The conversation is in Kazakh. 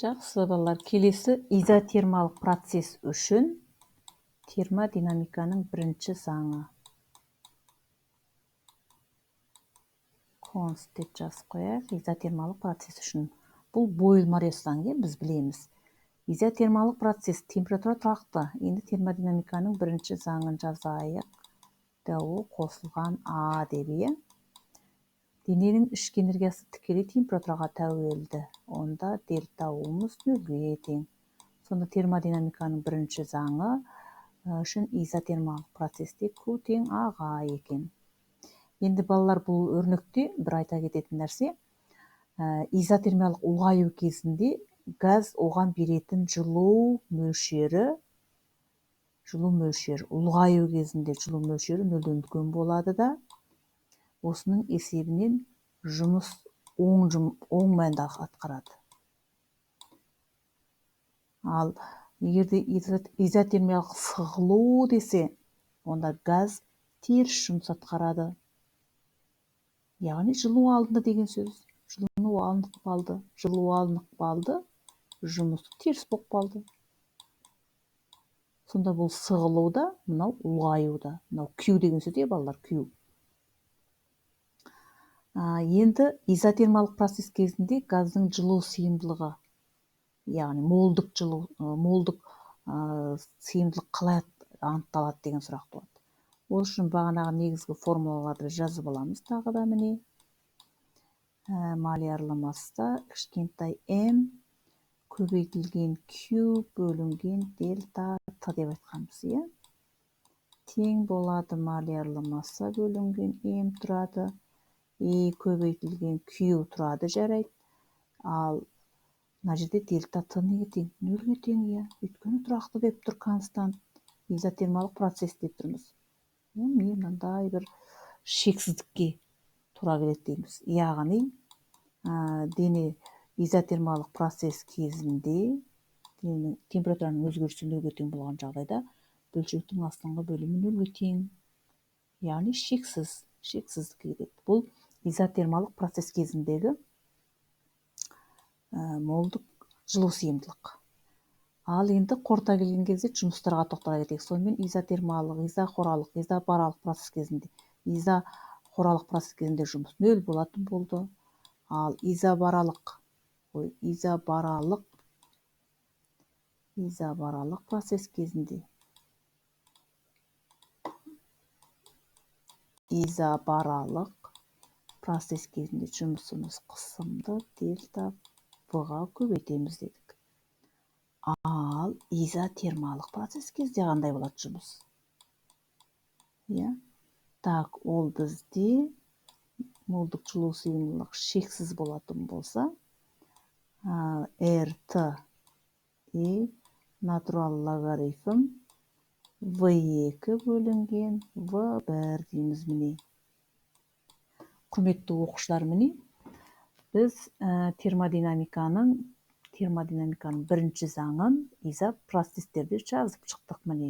Жақсы, балалар, келесі изотермалық процесс үшін термодинамиканың бірінші заңы. Конст деп жазып қояйық, изотермалық процесс үшін. Бұл Бойл-Морес заңы, біз білеміз. Изотермалық процесс, температура тұрақты. Енді термодинамиканың бірінші заңын жазайық. ДО қосылған А деп, иә. Дененің ішкі энергиясы тікелей температураға тәуелді. Онда дельта У'мыз нөлге тең. Сонда термодинамиканың бірінші заңы үшін изотермалық процесте Q тең А-ға екен. Енді балалар, бұл өрнекте бір айта кететін нәрсе, изотермиялық ұлғаю кезінде газ оған беретін жылу мөлшері, ұлғаю кезінде жылу мөлшері нөлден үлкен болады да, осының есебінен жұмыс оң мәнді атқарады. Ал егер де изотермиялық сығылу десе, онда газ теріс жұмыс атқарады. Яғни жылу алынды деген сөз. Жылу алынып қалды, жылу алынып қалды, жұмыс теріс болып қалды. Сонда бұл сығылу да, мынау ұлғаю да, мынау Q деген сөз, балалар, Q. Енді изотермалық процесс кезінде газдың жылу сыйымдылығы, яғни молдық жылу, молдық сыйымдылық қалай анықталады деген сұрақ туады. Ол үшін бағанағы негізгі формулаларды жазып аламыз тағы да, міне. Молярлы масса кішкентай m көбейтілген Q бөлінген дельта Т деп айтқанбыз, иә. Тең болады молярлы масса бөлінген m тұрады, E көбейтілген Q тұрады, жарайды. Ал мына жерде дельта Т неге тең? Нөлге тең, иә. Өйткені тұрақты деп тұр, констант. Изотермалық процесс деп тұрмыз. Міне мынандай бір шексіздікке тура келеді дейміз. Яғни дене изотермалық процесс кезінде дененің температураның өзгерісі нөлге тең болған жағдайда бөлшектің астыңғы бөлімі нөлге тең. Яғни шексіздікке кетеді. Бұл изотермалық процесс кезіндегі молдық жылу сыйымдылық. Ал енді қорыта келген кезде жұмыстарға тоқтала кетейік. Сонымен изотермалық, изохоралық, изобаралық процесс кезінде, изохоралық процесс кезінде жұмыс нөл болатын болды. Ал изобаралық процесс кезінде жұмысымыз қысымды дельта В-ға көбейтеміз дедік. Ал изотермалық процесс кезде қандай болады жұмыс? Иә. Так, ол бізде молдық жылу сыйымдылық шексіз болатын болса, РТ И натурал логарифм В2 бөлінген В1 дейміз, міне. Құрметті оқушылар, міне біз термодинамиканың бірінші заңын изопроцесстерде жазып шықтық, міне.